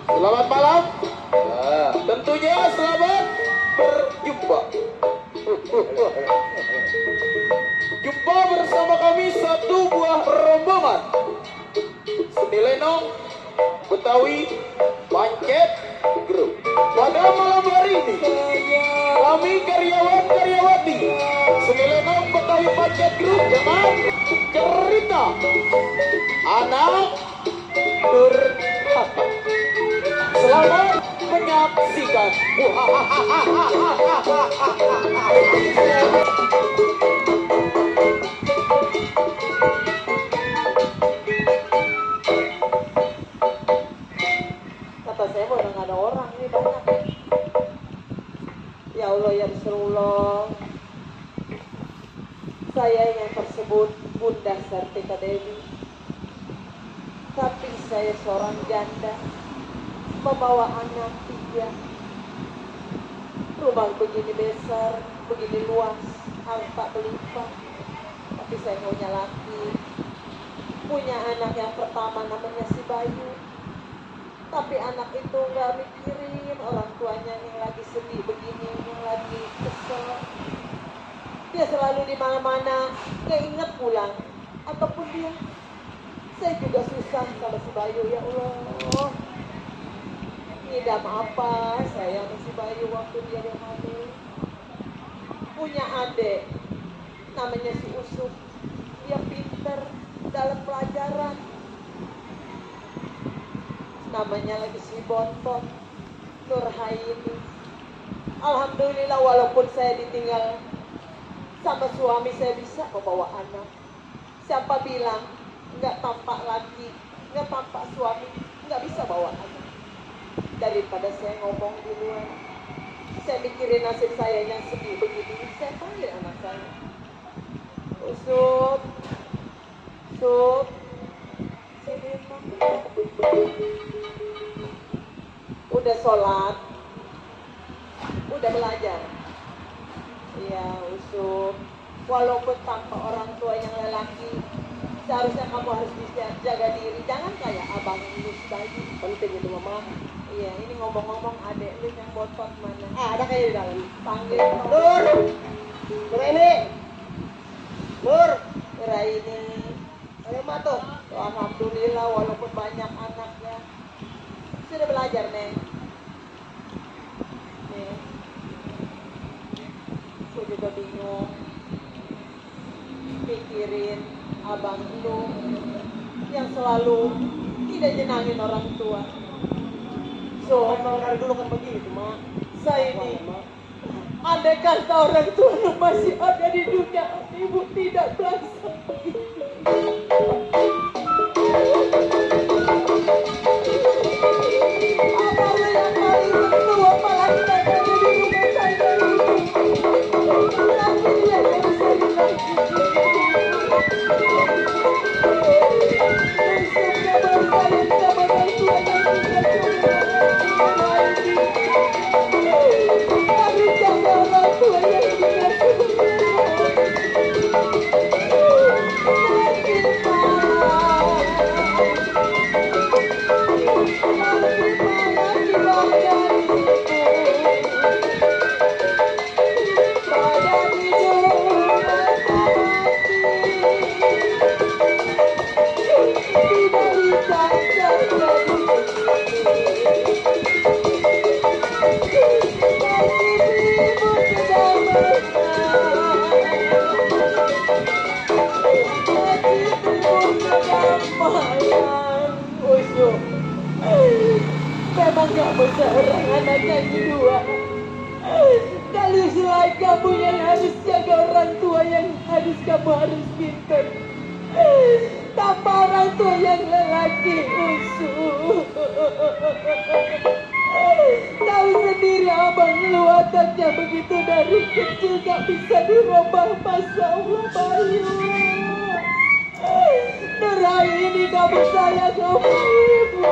Selamat malam. Tentunya selamat berjumpa. Jumpa bersama kami satu buah rombongan Seni Lenong Betawi Pancet Group. Pada malam hari ini kami karyawan-karyawati Seni Lenong Betawi Pancet Group dengan cerita Anak Durhaka. Selamat menyaksikan. Kata saya udah nggak ada orang ini banyak. Ya Allah ya Rasulullah. Saya yang tersebut Bunda Sartika Dewi. Tapi saya seorang janda, membawa anak 3. Rumah begini besar, begini luas, harta berlimpah. Tapi saya punya laki, punya anak yang pertama namanya si Bayu. Tapi anak itu nggak mikirin orang tuanya yang lagi sedih begini, yang lagi kesel. Dia selalu di mana-mana, nggak inget pulang, ataupun dia. Saya juga susah sama si Bayu, ya Allah. Ngidam apa saya sama si Bayu waktu dia hamil. Punya adik, namanya si Usuk. Dia pinter dalam pelajaran. Namanya lagi si Bontot, Nurhaini. Alhamdulillah walaupun saya ditinggal sama suami, saya bisa membawa anak. Siapa bilang nggak tampak laki, nggak tampak suami, nggak bisa bawa anak. Daripada saya ngomong di luar, saya mikirin nasib saya yang sedih begini. Saya panggil anak saya, Usuk, Usuk, sini Mak. Udah sholat, udah belajar. Iya Usuk, walaupun tanpa orang tua yang lelaki, seharusnya kamu harus bisa jaga diri. Jangan kayak abang lu Bayu. Penting itu mama. Iya, ini ngomong-ngomong adek lu yang botot mana? Ada kayak di dalam. Panggil Nur. Nur ini. Nur. Nur ini. Ayo matuh. Alhamdulillah walaupun banyak anaknya. Sudah belajar, Neng. Nih. Aku juga bingung. Pikirin abang lu yang selalu tidak jenangin orang tua. So, memang dari dulu kan begitu, Mak. Saya ini, andai kata orang tua lu masih ada di dunia, ibu tidak berasa begitu. Abang lu yang paling tua malah tidak ada di rumah saya ini. Tapi dia yang bisa dinanti. Memang kamu seorang anak yang kedua. Kalau selain kamu yang harus jaga orang tua, yang harus kamu harus pintar. Tanpa orang tua yang lelaki Usuk. Tahu sendiri abang lu otaknya begitu dari kecil, gak bisa dirubah. Masya Allah Bayu. Nurai ini kamu sayang sama ibu.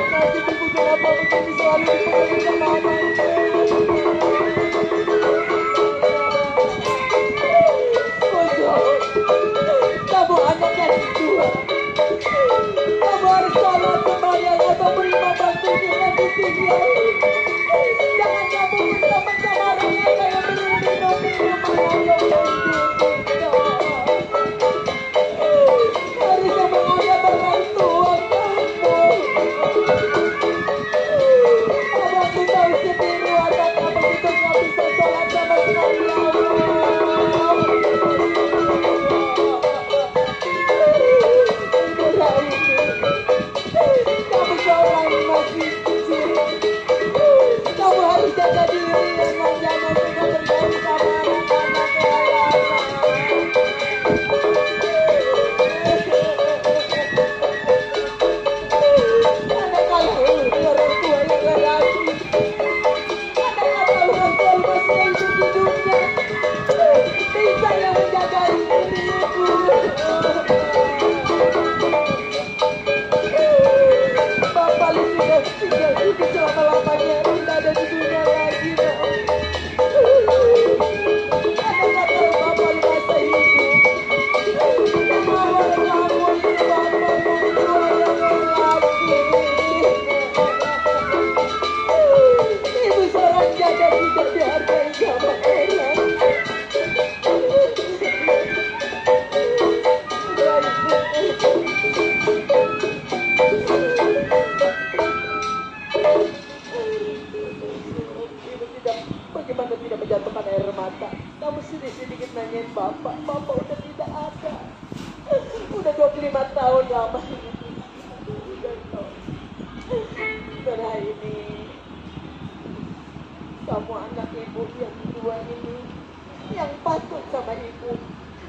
Nasib ibu kenapa begini, selalu dipegang sama anak. sedikit-sedikit nanyain bapak udah tidak ada. Udah 25 tahun lama ini. Udah tahu. Karena ini kamu anak ibu yang kedua ini, yang patuh sama ibu,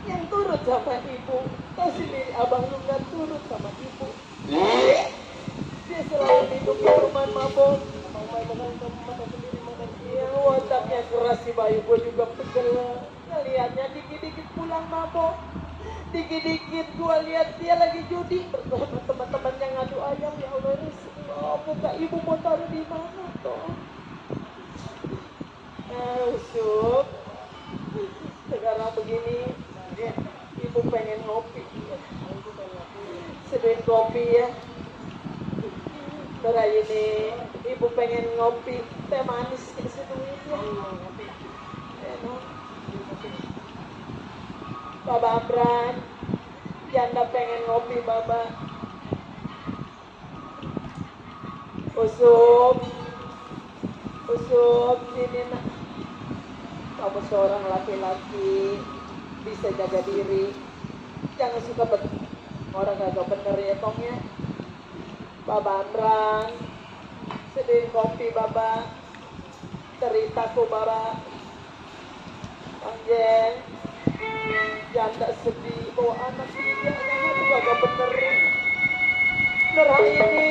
yang turut sama ibu. Kau sendiri abang lu gak turut sama ibu. Dia selalu minum minuman mabok. Iya, otaknya keras si Bayu, gue juga pegel. Ngeliatnya dikit-dikit pulang mabok. Dikit-dikit gue lihat dia lagi judi bersama teman-temannya ngadu ayam. Ya Allah, muka ibu mau taruh di mana toh? Usuk. Sekarang begini, ibu pengen ngopi. Seduhin kopi ya. Berai ini, ibu pengen ngopi teh manis seduhin ya. Enak. Baba Abran, janda pengen ngopi baba. Usuk, sini nak. Kamu seorang laki-laki, bisa jaga diri. Jangan suka orang kagak bener ya Tong ya. Baba Amran, sedihin kopi baba. Ceritaku baba. Panjang, janda sedih bawa anak dia, itu kagak bener. Bener ini.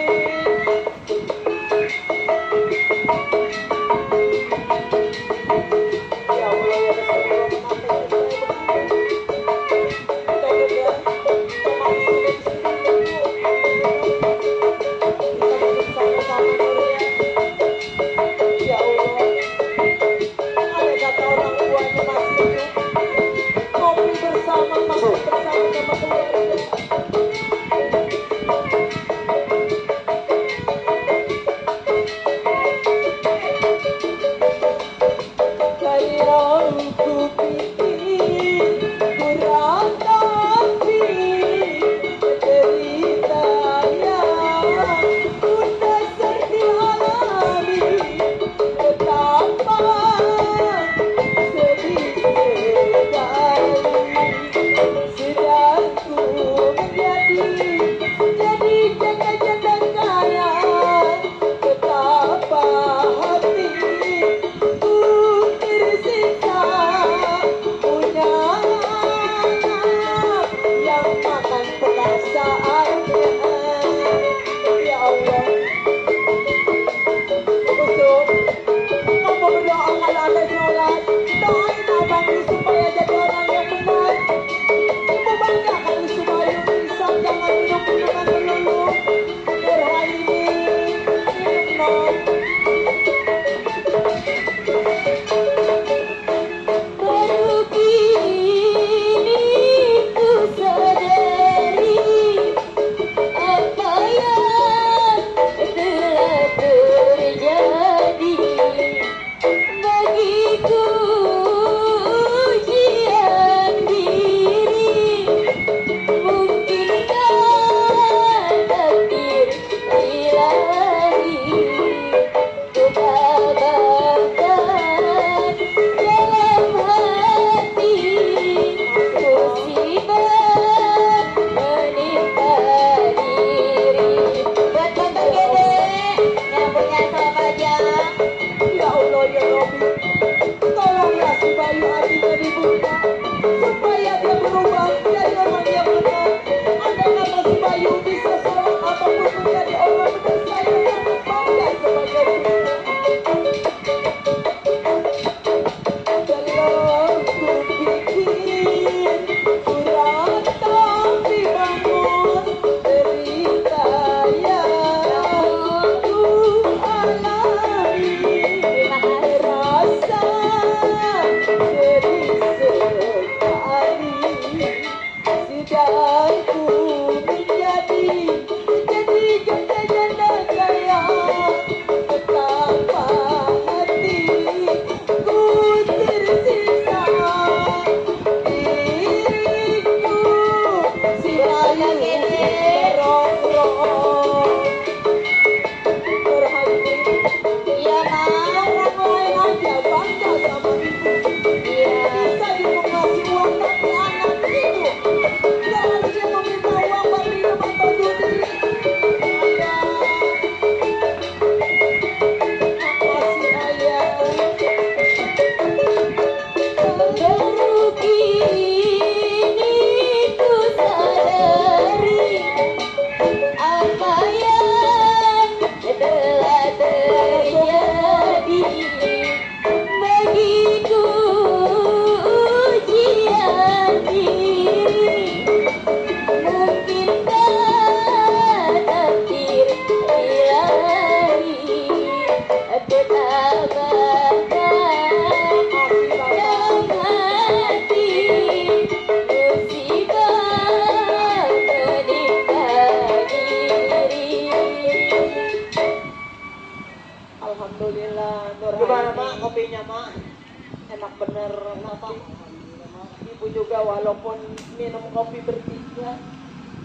Ibu juga walaupun minum kopi bertiga,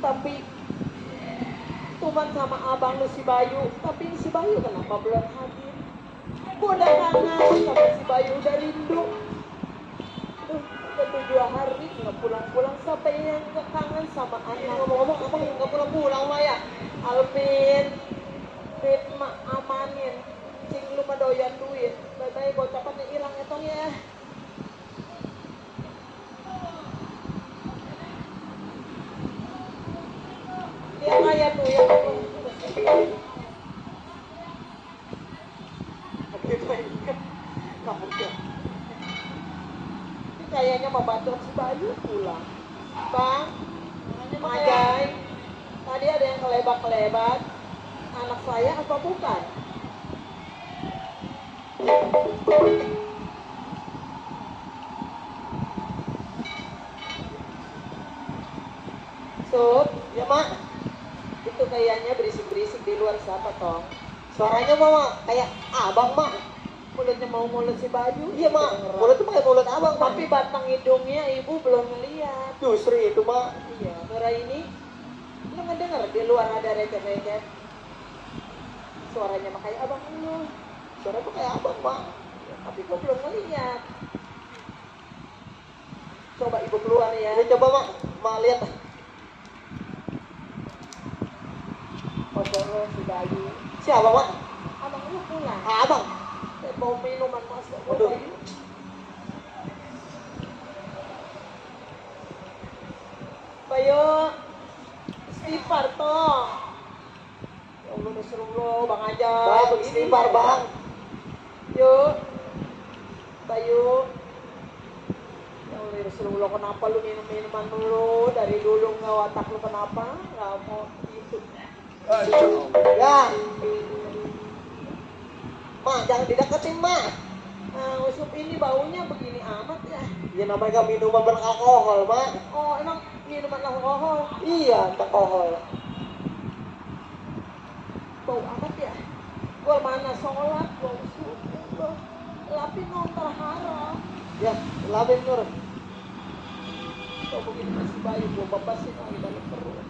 tapi cuman sama abang lu si Bayu. Tapi si Bayu kenapa belum hadir? Gua udah kangen sama si Bayu, udah rindu. Aduh, udah 7 hari nggak pulang-pulang, sampai yang nggak kangen sama anak. Ngomong-ngomong, abang nggak pulang-pulang mah ya? Alvin, Ritma amanin, cing lu mah doyan duit. Bye-bye, gocapannya hilang ya tong ya. Dia kaya tuh ya. Kamu ya. Ini kayaknya mau bantu si Bayu pulang. Bang, Majai, tadi ada yang kelebat-kelebat. Anak saya apa bukan? Sud, Ya mak, itu kayaknya berisik-berisik di luar siapa tong? suaranya mama kayak abang mak. Mulutnya mau mulut si Bayu. Iya mak, mulut itu kayak mulut abang mak. Tapi batang hidungnya ibu belum ngeliat. Justru itu mak. Iya, suara ini lu ngedenger di luar ada receh-receh. Suaranya mah kayak abang lu. Suara itu kayak abang mak. Tapi gua belum ngeliat. Coba ibu keluar ya. Ini coba mak lihat. Kodoro si Bayu. Siapa mak? Abang lu pulang. Abang. Saya mau minuman masuk. Waduh. Bayu. Bayu. Istighfar toh. Ya Allah, Rasulullah, Bang aja. Bang, istighfar bang. Yuk. Bayu. Ya Allah, Rasulullah, kenapa lu minum-minuman dulu? Dari dulu nggak watak lu kenapa? Nggak mau gitu. Ya. Mak, jangan dideketin mak. Nah, usuk ini baunya begini amat ya. Ya namanya minuman beralkohol mak. Oh, emang minuman alkohol? Iya, alkohol. Bau amat ya? Gua mana sholat, bau usuk. Lapin dong terharam. Ya, labin nur. Kok begini masih Bayu, gua bebasin lagi dalam perut.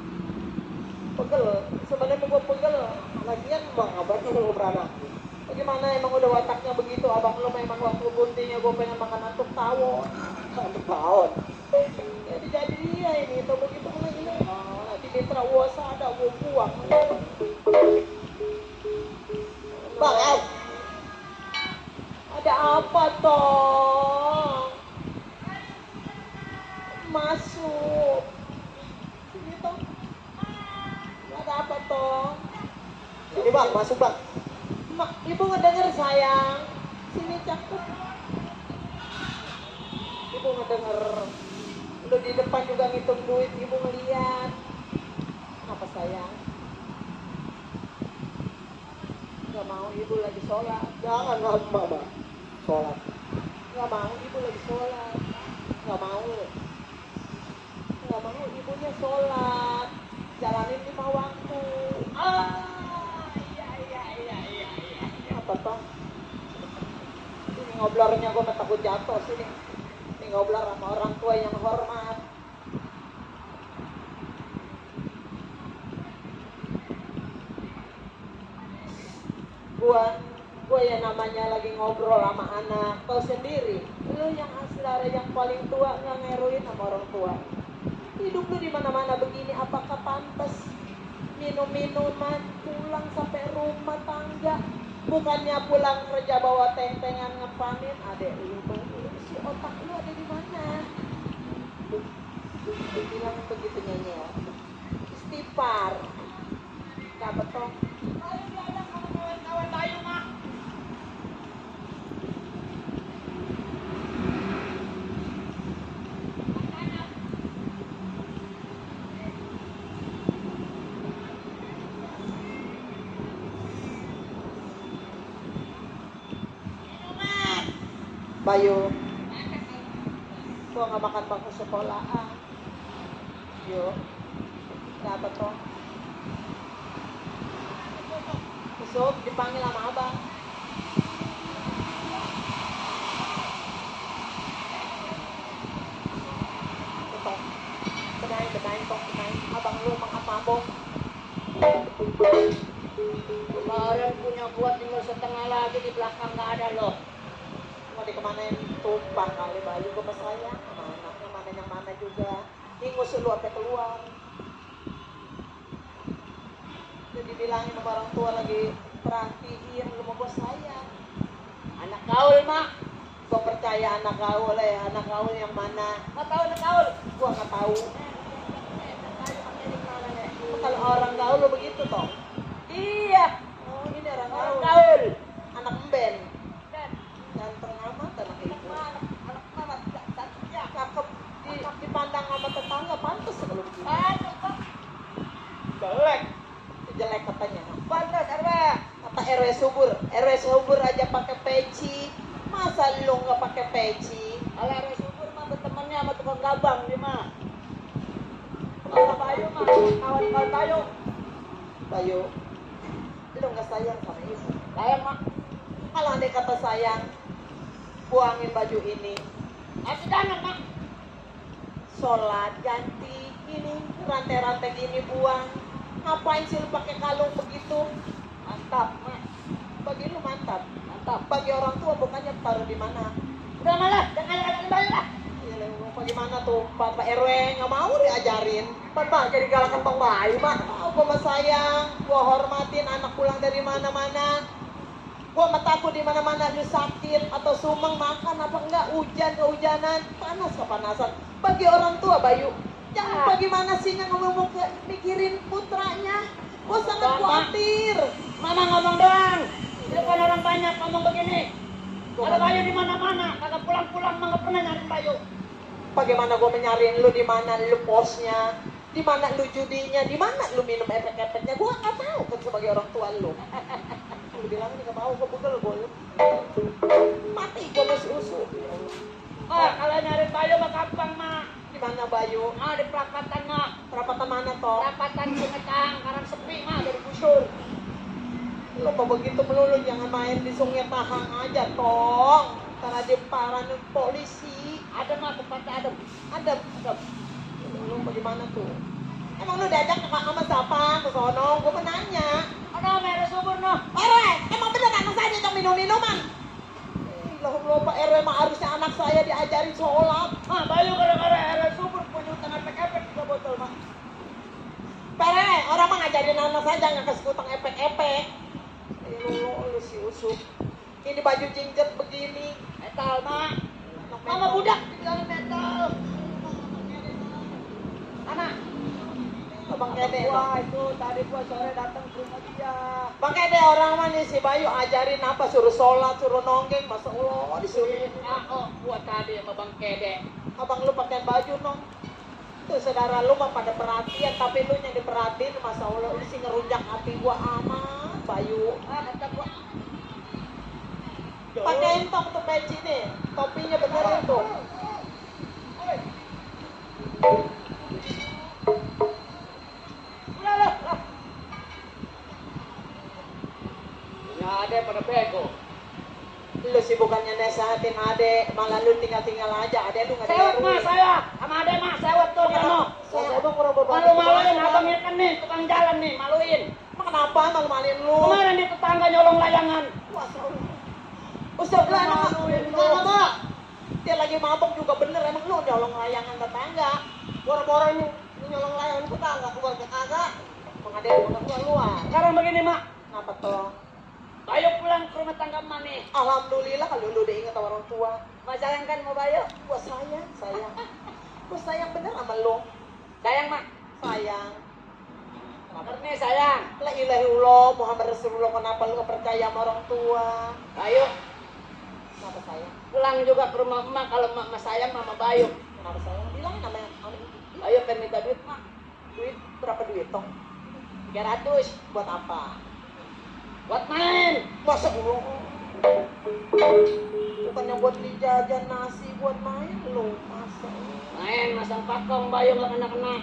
Pegel, sebenarnya gua pegel. Lagian bang, abang lu beranak. Bagaimana emang udah wataknya begitu? Abang lu memang waktu buntinya gua pengen makan antuk tawon. Untuk tahun. Jadi dia ini tuh begitu lagi nanti mitra uasa ada gua buang. Bang, Ada apa toh? Masuk. Sini toh. Ada apa toh? ini bang, masuk bang. Mak, ibu ngedenger sayang. Sini cakep. Ibu ngedenger. Lu di depan juga ngitung duit, ibu ngeliat. Apa sayang? Gak mau, ibu lagi sholat. Jangan mama. Sholat. Gak mau, ibu lagi sholat. Gak mau. Gak mau, ibunya sholat. Jalanin 5 waktu. Iya. Apa toh? Ini ngoblornya gue takut jatuh sini. Ini ngoblor sama orang tua yang hormat. Gua ya namanya lagi ngobrol sama anak. Kau sendiri, lu yang saudara yang paling tua nggak ngeruin sama orang tua. Hidup lu di mana-mana begini, apakah pantas minum-minuman pulang sampai rumah tangga? Bukannya pulang kerja bawa teng-tengan ngepanin, adek lu si otak lu ada di mana? Bilang begitu nyanyi ya. Istighfar. Gak betul. Bayu, gua nggak makan bangku sekolah. Yuk, kenapa toh? Besok dipanggil sama abang. Abang lu mengapabong. Kemarin punya buat tinggal setengah lagi di belakang nggak ada loh. Mau dikemanain tumpah kali Bayu gue pas sayang sama anaknya mana yang mana juga. Ingus lu sampai keluar. Jadi bilangin sama orang tua lagi perhatiin lu mau gue sayang. Anak gaul mak. Gue percaya anak gaul ya, anak gaul yang mana? Nggak tahu anak gaul. Gue nggak tahu. Kalau orang gaul lo begitu toh? Iya. Oh ini orang Orang gaul. gaul. Anak emben. Dan Ganteng amat anak itu. anak mama ya. Cakep dipandang sama tetangga pantas kalau begitu. Aduh pak. Jelek. Jelek katanya. Pantas RW. Kata RW subur aja pakai peci. Masa lu nggak pakai peci? Kalau RW subur mah bertemannya sama tukang gabang dia mah. Kalau Bayu mah kawan-kawan Bayu. Bayu, lu nggak sayang sama ibu. Sayang mak. Kalau andai kata sayang, buangin baju ini. Masih danak mak. Sholat ganti ini rantai-rantai gini buang. Ngapain sih lu pakai kalung begitu? Mantap mak. Bagi lu mantap. Mantap. Bagi orang tua bukannya taruh di mana? Udah malah jangan ada Bayu lah. Ya, bagaimana tuh Pak RW nggak mau diajarin? Pak jadi galakan Bang Bayu Pak. Oh, gua mah sayang, gua hormatin anak pulang dari mana-mana. Gua mah takut di mana-mana dia sakit atau sumeng makan apa enggak kehujanan panas kepanasan. Bagi orang tua Bayu, jangan bagaimana sih yang ngomong ke mikirin putranya. Gua sangat khawatir. Mama ngomong doang. Di depan orang banyak ngomong begini. Kalau Bayu di mana-mana, kagak pulang-pulang mah nggak pernah nyariin Bayu. Bagaimana gue menyariin lu di mana lu posnya, di mana lu judinya, di mana lu minum efek-efeknya, gue nggak tahu kan sebagai orang tua lu. Lu bilang ini nggak mau, gue pegel gue. Mati gue masih usul. Oh, kalau nyariin Bayu mah gampang mak. Di mana Bayu? Ah di perapatan mak. Perapatan mana toh? Perapatan Sumedang, karang sepi mah dari gusur. Lu mau begitu melulu jangan main di Sungai Tahang aja tong. Karena di paran polisi. Ada mah tempatnya ada. Ada. Lu bagaimana tuh? Emang lu diajak sama siapa ke sono? Gue menanya. Ada merah subur noh. RW, emang bener anak saya diajak minum-minuman? Loh Pak RW mah harusnya anak saya diajarin sholat. Ah Bayu gara-gara merah subur punya utang efek-efek 3 botol mak. Pak RW, orang mah ngajarin anak saya jangan kasih utang epek-epek. Lu si usuk. Ini baju jinjet begini. Metal mak. Mama budak dibilangin metal. Anak. Bang Kede. Wah itu tadi gua sore datang ke rumah dia. Bang Kede orang mah nih si Bayu ajarin apa suruh sholat, suruh nonggeng, masa Allah disuruh. Oh gua tadi sama Bang Kede. Abang lu pakai baju nong. Tuh saudara lu mah pada perhatian tapi lu yang diperhatiin masa Allah lu sih ngerujak hati gua amat Bayu. Ah kata gua. Pakai entong tuh peci nih, topinya bener itu. Udah lah. Punya ade pada bego. Lu sih bukannya nasehatin ade, malah lu tinggal-tinggal aja. Ade lu nggak Sewot diaruin. mah saya, sama ade mah sewot tuh dia noh. Saya bang kurang berbagi. Malu-maluin abangnya kan nih, tukang jalan nih, maluin. Emang kenapa malu-maluin lu? Kemarin di tetangga nyolong layangan. Wah, Ustaz lu emang Maluin lu. enggak. Dia lagi mabok juga bener, emang lu nyolong layangan tetangga. Boro-boro lu nyolong layangan tetangga, keluar ke kagak. Emang ada yang keluar. Sekarang begini mak, Kenapa toh? Bayu pulang ke rumah tangga emak nih. Alhamdulillah kalau lu udah inget sama orang tua. Mas sayang kan mau Bayu? Gua sayang. Gua sayang bener sama lu. Sayang mak. Sayang. Bener nih sayang. La ilaha illallah Muhammad Rasulullah, kenapa lu gak percaya sama orang tua? Bayu Kenapa sayang? pulang juga ke rumah emak kalau emak mas sayang sama Bayu. Kenapa sayang? Bilang namanya Bayu pengen minta duit mak. duit berapa duit tong? 300 Buat apa? buat main. Masa Allah? Bukannya buat beli jajan nasi, buat main lu. Masa Allah? Main masang pakong Bayu nggak kena.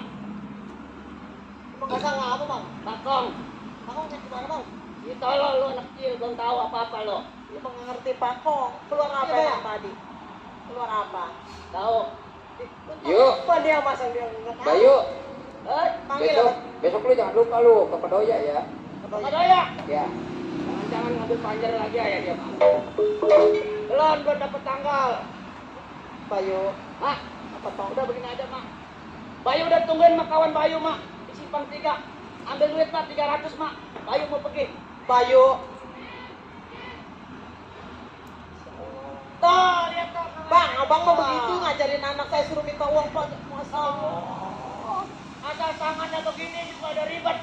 Emang gak salah apa bang? Pakong. Pakong yang gimana bang? Itu lo anak kecil belum tahu apa-apa lo. Lu emang gak ngerti pakong. Keluar apa Iya, yang tadi? Keluar apa? Tahu. Yuk. Apa dia masang dia nggak tahu? Bayu, Panggil besok, apa? besok lu jangan lupa lu ke Pedoya ya. Pedoya. Ya. Jangan ngambil panjer lagi ya dia mah. Belum dapat tanggal. Bayu. Mak, apa tau udah begini aja mak. Bayu udah tungguin mak kawan Bayu mak di simpang 3. Ambil duit mak 300 mak. Bayu mau pergi. Bayu. Tuh, lihat tuh. Bang, abang mau begitu ngajarin anak saya suruh minta uang Pak. Masa Allah. Asal tangannya begini juga ada ribet.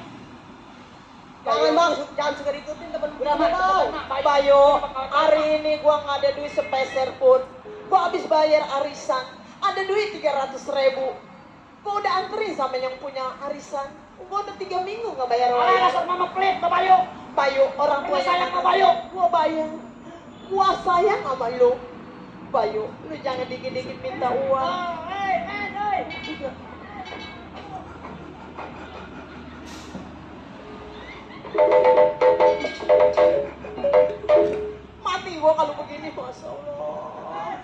Jangan bang, jangan suka diikutin temen gue. Udah, Mak, Bayu. Mak, Bayu. Bayu, Bayu. hari ini gua nggak ada duit sepeser pun. Gua habis bayar arisan. Ada duit 300.000. Gua udah anterin sama yang punya arisan. Gua udah 3 minggu nggak bayar Alah, bayar. dasar mama pelit Mbak Bayu. Bayu, orang tua Emang sayang sama Bayu? Gua bayar. Gua sayang sama lu. Bayu, lu jangan dikit-dikit minta uang. Oh, hei, men, hei. Mati gua kalau begini, Masya Allah.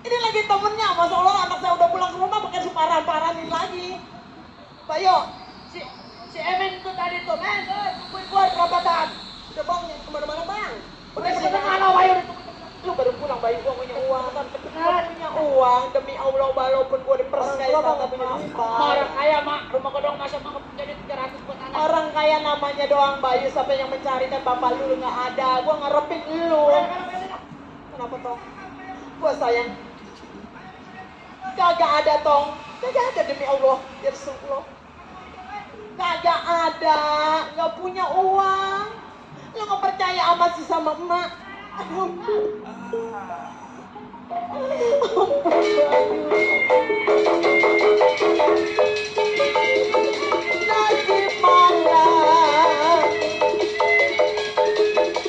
Ini lagi temennya, Masya Allah, anak saya udah pulang ke rumah pakai separah-parahin lagi. Bayu, Si Emen tuh tadi tuh, men, tungguin gua perabatan. udah bang, jangan kemana-mana bang. Udah kemana Bayu? Lu baru pulang, Bayu, gua punya uang. Gua Benar. punya uang, demi Allah, walaupun gua diperas kayak sama punya Orang kaya mak, rumah gedong masa mak jadi 300 buat anak. orang kaya namanya doang, Bayu, sampai yang mencari kan bapak lu nggak ada. Gua ngarepin lu. Kenapa tong? Gua sayang. Kagak ada tong, kagak ada demi Allah, ya Rasulullah. Kagak ada, nggak punya uang. Lu nggak percaya sama si sama emak. Aduh. Nasib malam,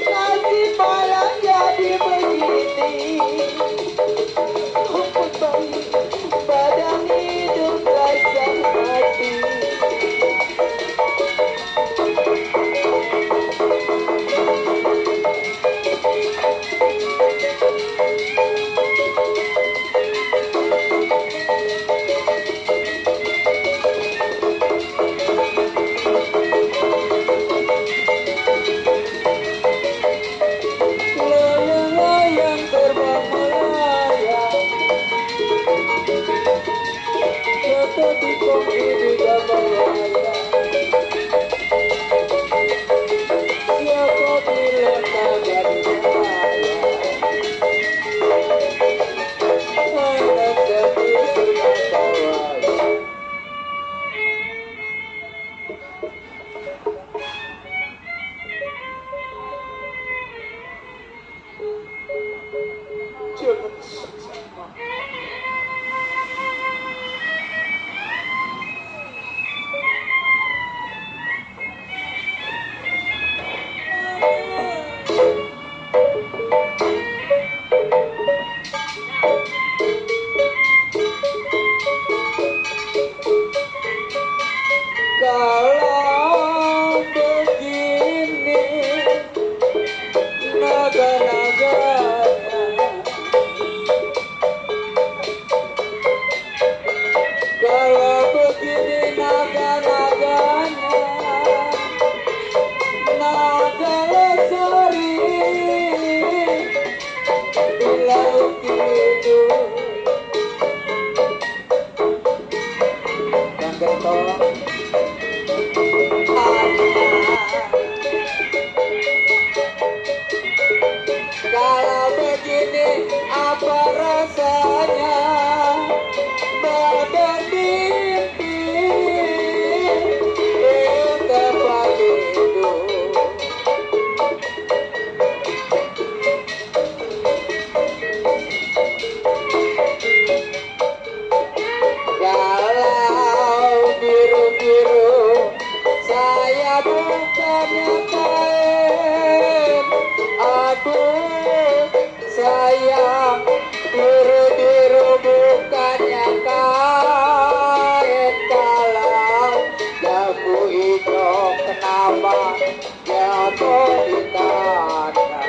nasib malam jadi begini. Ampun Bayu, badan hidup rasa mati. Layang-layang terbang melayang, seperti kongsi di gambar wayang. Siapa bilang kagak disayang? Anak kecil semata wayang. Jangan sama. Kalau begini naga-naganya, kalau begini naga-naganya, naga lestari di laut tidur. Dan gentong kalau begini apa rasanya badan mimpi tempat tidur. Kalau biru-biru saya bukannya kain, aduh sayang, biru-biru bukannya kain. Kalau jambu hijau kenapa jatuh di tanah?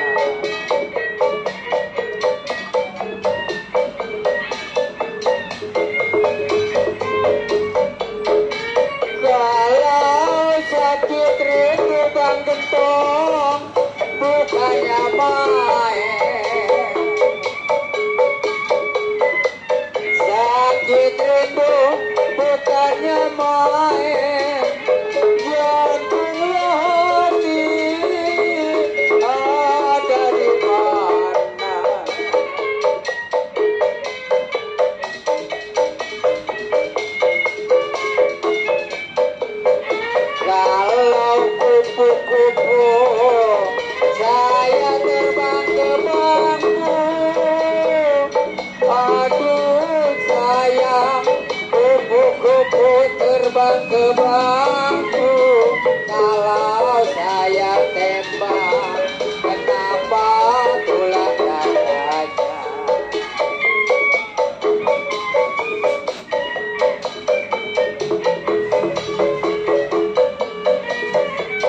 terbang ke bangku. Kalau saya tembak, kenapa tulang dadanya?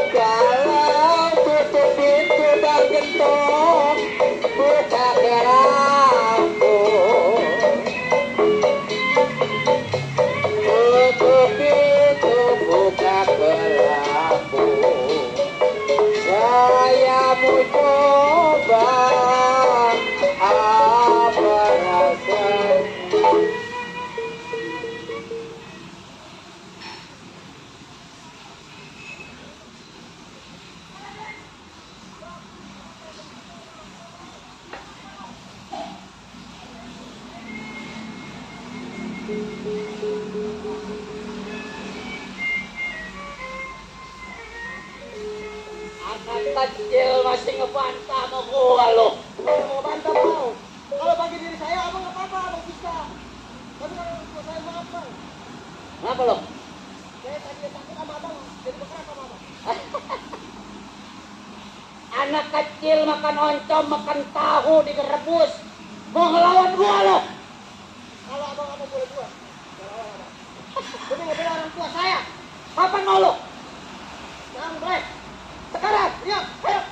Kalau tutup pintu dan gentong, buka geramku. Tutup pintu, buka geramku. Saya mau coba apa rasanya. Anak kecil masih ngebantah sama gua lo. Mau bantah mau. Kalau bagi diri saya abang nggak apa-apa, abang bisa. Tapi kalau untuk saya maaf bang. Kenapa lo? Saya tadi takut sama abang, jadi bergerak sama abang. Anak kecil makan oncom, makan tahu direbus. Mau ngelawan gua lo? Kalau abang apa boleh buat? Kalau abang. Tapi nggak boleh orang tua saya. Kapan mau lo? Jangan boleh. Sekarang, iya, ayo.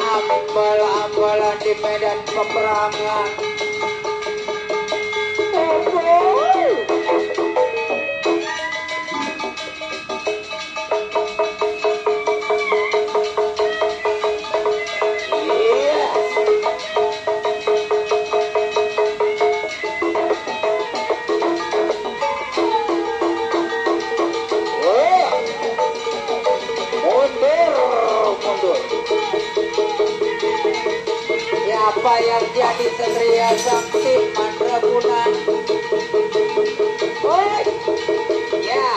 Ambal-ambalan di medan peperangan. Siapa yang jadi satria sakti Mandraguna? Oi, ya.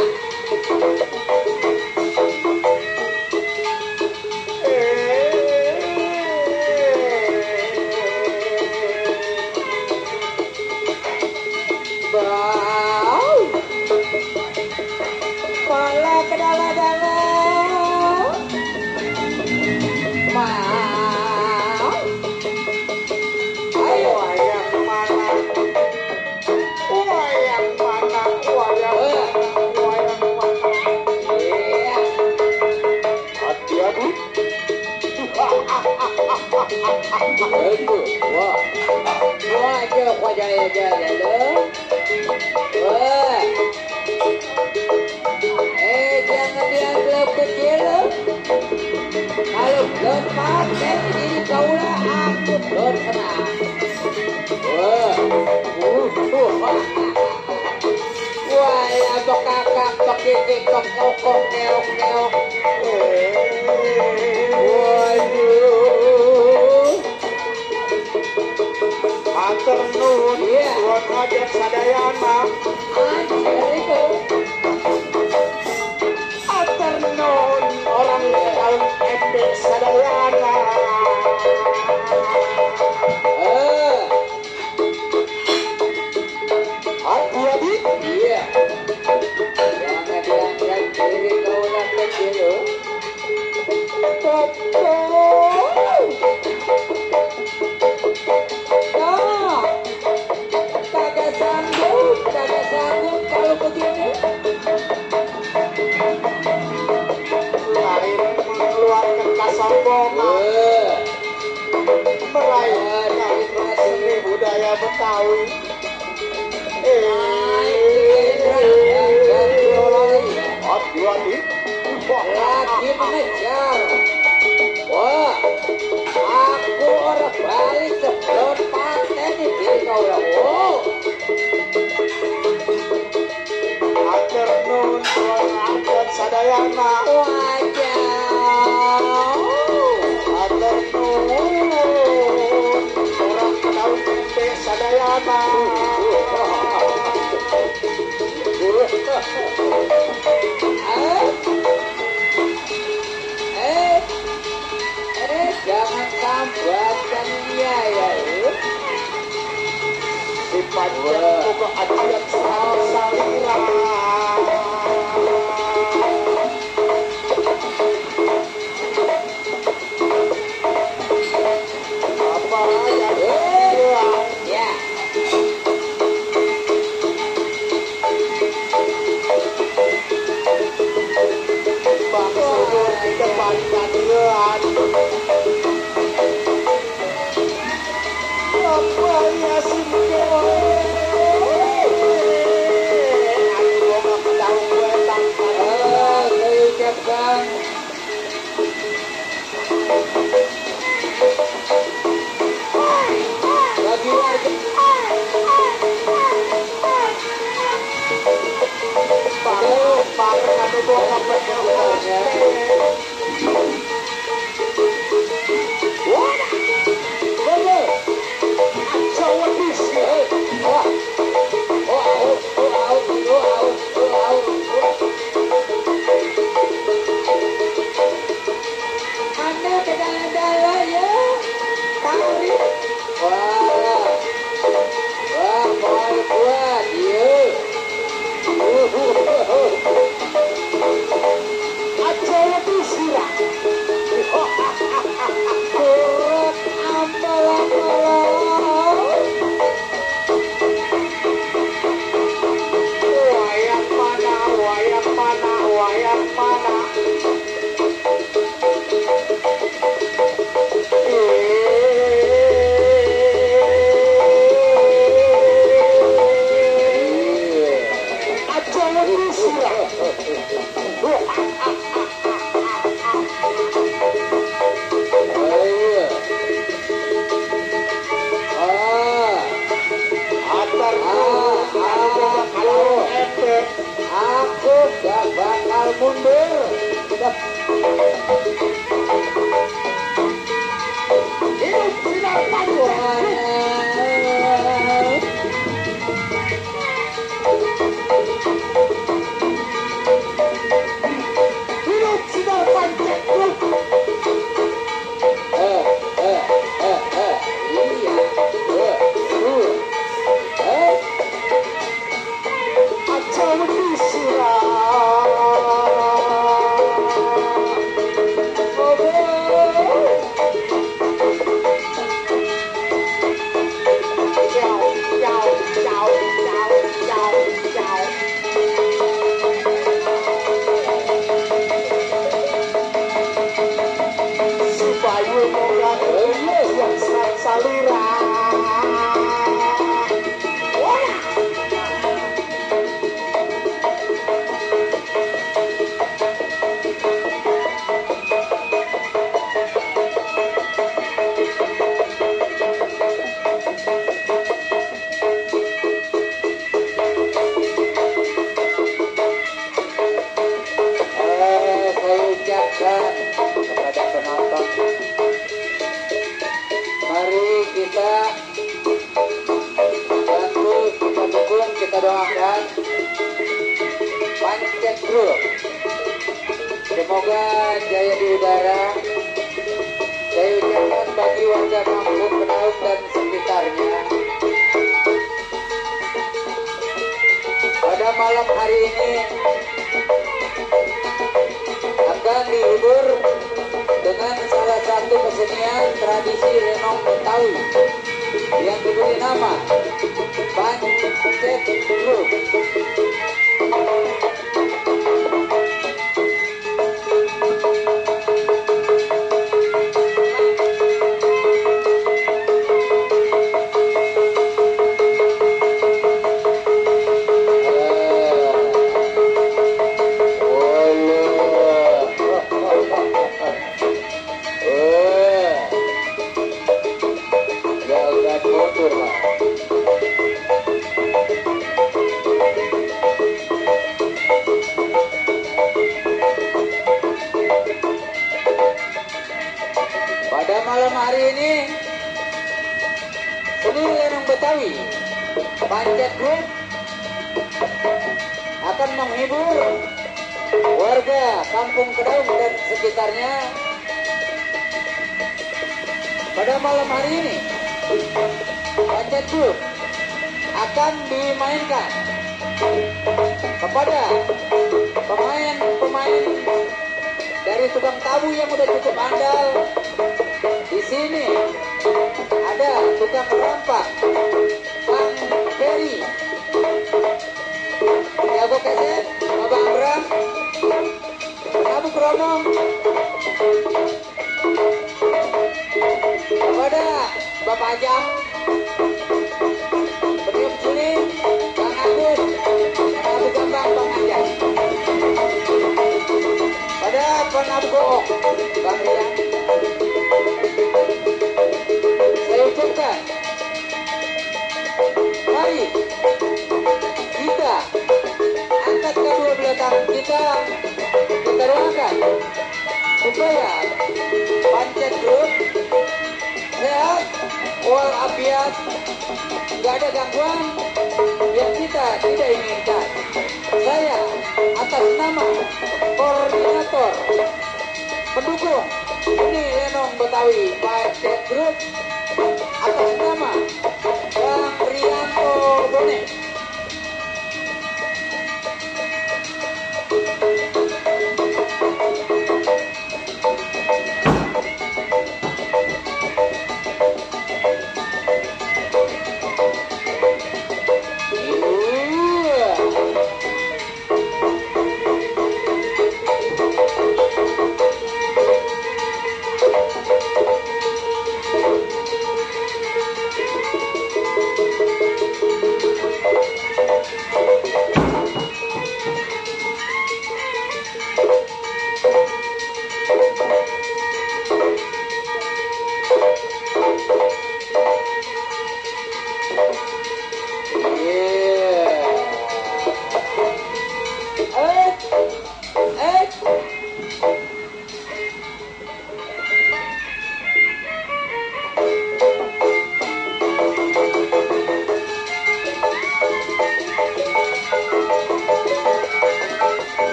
Bau, pala kedala-dala. Mau. Ayo yang mana? Yang mana? Yang mana? Iya. Hati-hati. Itu, wah. Wah, aja wajah lo. Wah. Jangan dianggap kecil. Kalau belum pakai ini kaulah aku belum senang. Wah, wah, ya kakak pakai tiktok ngokok keok. Waduh, atur nuhun, buat ngajak sadayana. Anjir itu. Atur nuhun orang dalam epic sadayana. Hati-hati. Iya. Jangan diangkat diri kaulah kecil. Nah, kagak sanggup kalau begini. Lain mengeluarkan kesombongan. Meraih seni budaya Betawi. Hati-hati. Lagi mengejar. Wah, aku orang Bali sebelum paten di kau lah. Wow. Atur nun, atur sadayana. Wajah. pancen boga ajian salira. Apa ya? Ya. Saya ucapkan bagi warga Anda ke dalam-dalam ya. Tarik. Wah. Wah, mau kuat ya. Aja lebih sirah. Kurang ampal-ampalan. Wayang mana, wayang mana, wayang mana. Aja lebih sirah. Ayo. Atar kalau ente Aku gak bakal mundur. hidup sinar panjang. Hidup sinar panjang. Iya. Aja lebih sirah. Si Bayu moga yang salira. Saya ucapkan kepada penonton, mari kita bantu, kita dukung, kita doakan Pancet Group. Semoga jaya di udara. Saya ucapkan bagi warga kampung Kedaung dan sekitarnya, pada malam hari ini akan dihibur dengan salah satu kesenian tradisi renong Betawi yang diberi nama Pancet Group. Pada malam hari ini, seni lenong Betawi Pancet Group akan menghibur warga kampung Kedaung dan sekitarnya pada malam hari ini. Pancet Group akan dimainkan kepada pemain-pemain dari Subang Tabu yang udah cukup andal. Di sini ada tukang rampak Bang Ferry, jago keset Abang Bram, Abu Kromo, kepada Bapak Ajang, Beniup sini Bang Agus, Abu Gambang Bang Ajang, pada Penabu Goong Bang Rian. Saya ucapkan, mari kita angkat kedua belah tangan kita doakan supaya pancet grup sehat walafiat, nggak ada gangguan yang kita tidak inginkan. Saya atas nama koordinator pendukung Uni Lenong Betawi pancet grup, atas nama Bang Rianto Bonek,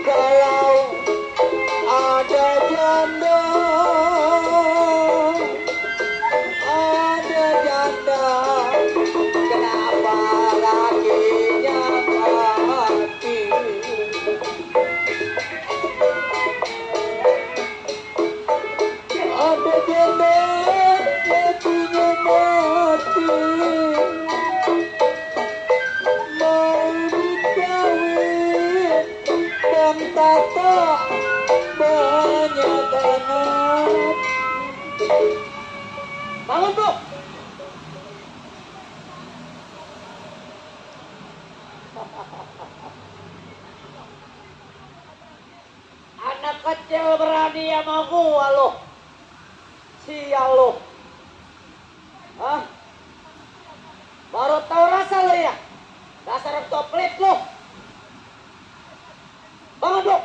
Kalau ada janda Bangun, Bu. Anak kecil berani sama gua lo. Sial lo. Hah? Baru tahu rasa lo ya? Dasar ketua pelit lo. Bangun, Bu.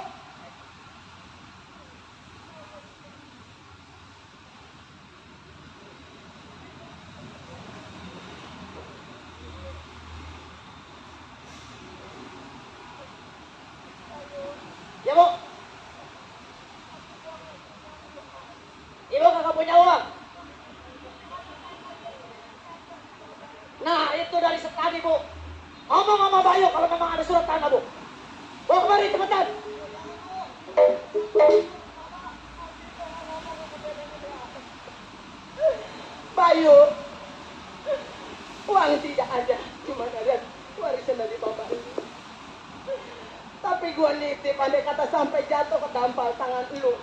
Ya, Bu. Ibu kagak punya uang. Nah, itu dari tadi, Bu. Ngomong sama Bayu kalau memang ada surat tanah, Bu. Bawa kemari cepetan. Bayu, uang tidak ada, cuma ada warisan dari bapak lu. Tapi gua nitip, andai kata sampai jatuh ke dampal tangan lu.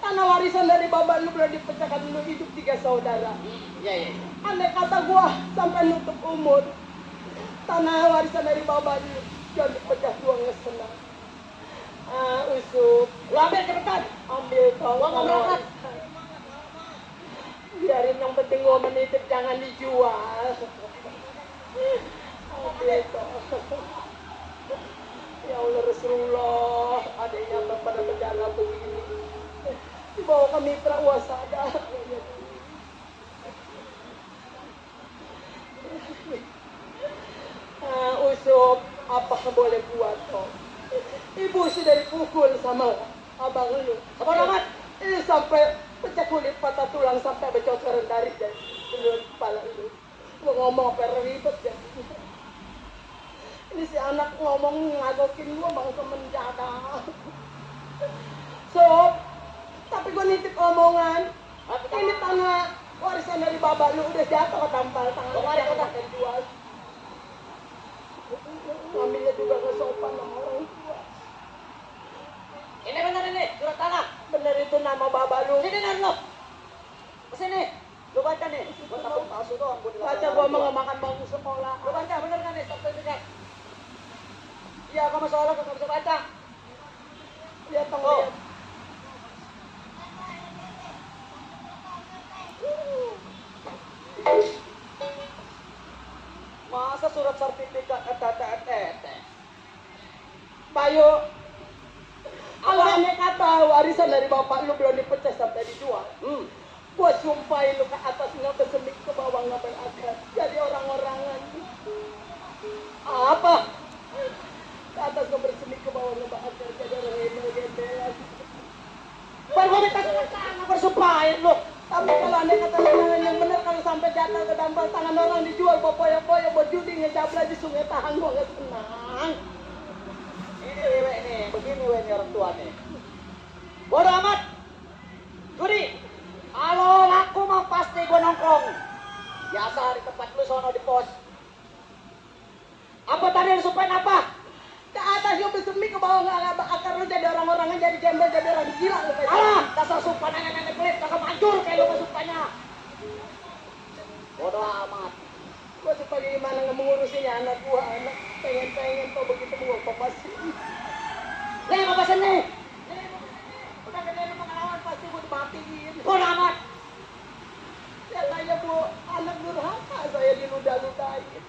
Tanah warisan dari bapak lu belum dipecahkan, lu hidup 3 saudara. Iya. Andai kata gua sampai nutup umur, tanah warisan dari bapak lu jangan dipecah, gua nggak senang. Usuk, Lu ambil cepetan. ambil kau. Gua nggak berangkat. Biarin, yang penting gua menitip, jangan dijual. Ambil kau. Ya Allah Rasulullah, adanya pada bencana begini. Dibawa ke mitra wasada. Usuk, apa boleh buat kok? Ibu sudah dipukul sama abang lu. Sabar amat. Ini sampai pecah kulit, patah tulang, sampai bercocoran dari kepala lu. Lu ngomong apa ribet ya? Ini si anak ngomong ngagokin gua bangsa menjaga. Sob, tapi gua nitip omongan. Ini tanah warisan dari bapak lu udah jatuh ke tampal tangan. Gua mari, kita akan jual. Ngambilnya juga nggak sopan sama orang tua. Ini benar ini, surat tanah. Bener itu nama bapak lu. Sini nih lo. Kesini. Lu baca nih. Gua takut palsu doang. Baca gua mah nggak makan bangku sekolah. Lu baca bener kan nih? Sertifikat. Iya, kamu soalnya nggak bisa baca. Lihat tong, Oh. lihat. Masa surat sertifikat Bayu, kalau aneh kata warisan dari bapak lu belum dipecah sampai dijual. Gua sumpahin lu ke atas nggak bersemik, ke bawah nggak berakar. Jadi orang-orangan. Apa? Ke atas nggak bersemik, ke bawah nggak berakar. Jadi orang gembel-gembelan. Baru gua minta surat tanah bersumpahin lu. Tapi kalau aneh kata yang benar, kalau sampai jatuh ke dampal tangan orang dijual, bopoya-boya, buat judi ngejabla di sungai Tahang, gua nggak senang. Ini wewe nih, begini wewe nih orang tua nih. Bodoh amat. Judi. Kalau laku mah pasti gua nongkrong. Biasa di tempat lu sono di pos. Apa tadi lu sumpahin apa? Ke atas gua bersemik, ke bawah nggak berakar. Lu jadi orang-orangan, jadi gembel, jadi orang gila lu kayak. Alah, dasar sumpah nenek-nenek pelit, kagak manjur kayak lu sumpahnya. Bodoh amat. Gua supaya gimana nggak mengurusinya anak gua, anak pengen tuh begitu gua papasin. Nih, apa pesan nih? Udah gede lu pengalaman, pasti gua dimatiin. Bodoh amat. Ya saya bu, anak durhaka, saya diludah-ludahin.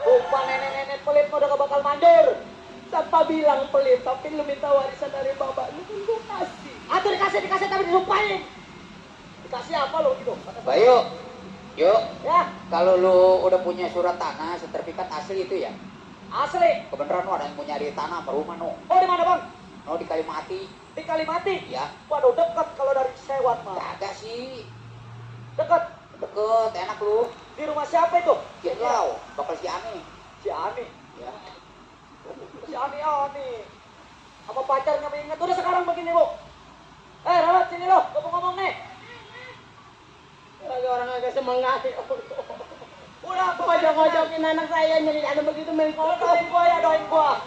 Sumpah nenek-nenek pelit mah udah gak bakal manjur. Siapa bilang pelit, tapi lu minta warisan dari bapak lu kan gua kasih. Atau dikasih tapi disumpahin. Dikasih apa lo gitu? Bayu, yuk. Ya, Kalau lu udah punya surat tanah, sertifikat asli itu ya. asli. Kebenaran lu ada yang punya di tanah apa rumah no? Oh, di mana bang? No di Kalimati. Di Kalimati. Ya. Waduh, deket kalau dari Sewat mah. Kagak sih. Deket. Deket, enak lu. Di rumah siapa itu? Kitlau, bakal si Ani. Si Ani. Ya. Si Ani. Apa pacarnya mengingat? Udah sekarang begini bu. Rawat sini lo. Gue mau ngomong nih. Lagi orang agak semangat. Udah, apa Ngojok-ngojokin anak saya, nyari ada begitu main kotor. doain gua ya, doain gua.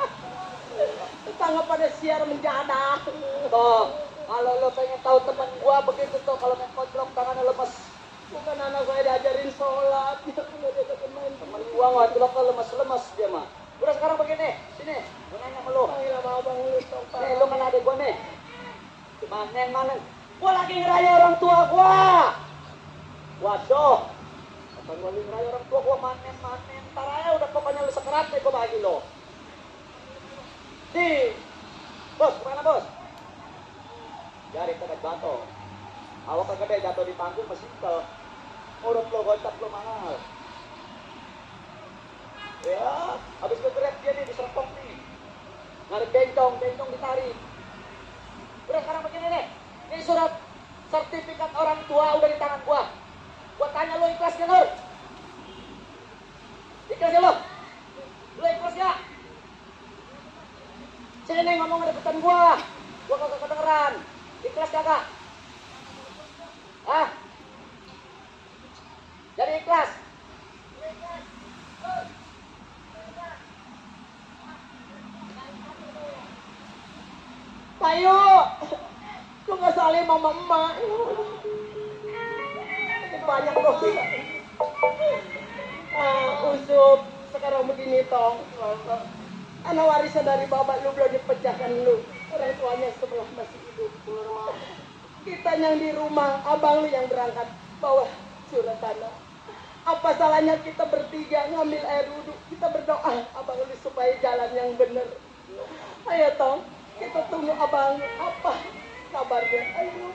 Tetangga pada siar menjadak. Tuh, Kalau lo pengen tahu teman gua begitu tuh, kalau main koclok tangannya lemes. Bukan anak saya diajarin sholat, dia nggak diajarin main Temen gua ngoclok tuh lemes-lemes dia mah. Udah sekarang begini, sini, gua nanya sama lo. Panggil sama abang lu dong, Pak. Nih, lo kan adik gua nih. Maneng. Gua lagi ngeraya orang tua gua. Waduh. Bukan gua lagi ngeraya orang tua gua manen. Ntar aja udah pokoknya lu sekerat deh gua bagi lo. Nih. Bos, kemana bos? Jari tekat batu. Awak kagak jatuh di panggung masih kel. Urut lo gocap lo mahal. Ya, habis kegeret dia nih diserpok nih. Narik bencong ditarik. Udah sekarang begini nih. Ini surat sertifikat orang tua udah di tangan gua. Gua tanya lo ikhlas gak lo? Ikhlas ya lo? Lo ikhlas ya? Sini ngomong deketan gua kagak kedengeran. Ikhlas kagak? Hah? Jadi ikhlas? Payo, lu nggak saling sama emak. Banyak loh. Usup, sekarang begini tong. Anak warisan dari bapak lu belum dipecahkan lu. Orang tuanya sebelah masih hidup. Kita yang di rumah, abang lu yang berangkat bawa surat tanah. Apa salahnya kita bertiga ngambil air wudhu, kita berdoa abang lu supaya jalan yang benar. Ayo tong, kita tunggu abang lu apa kabarnya. Ayo.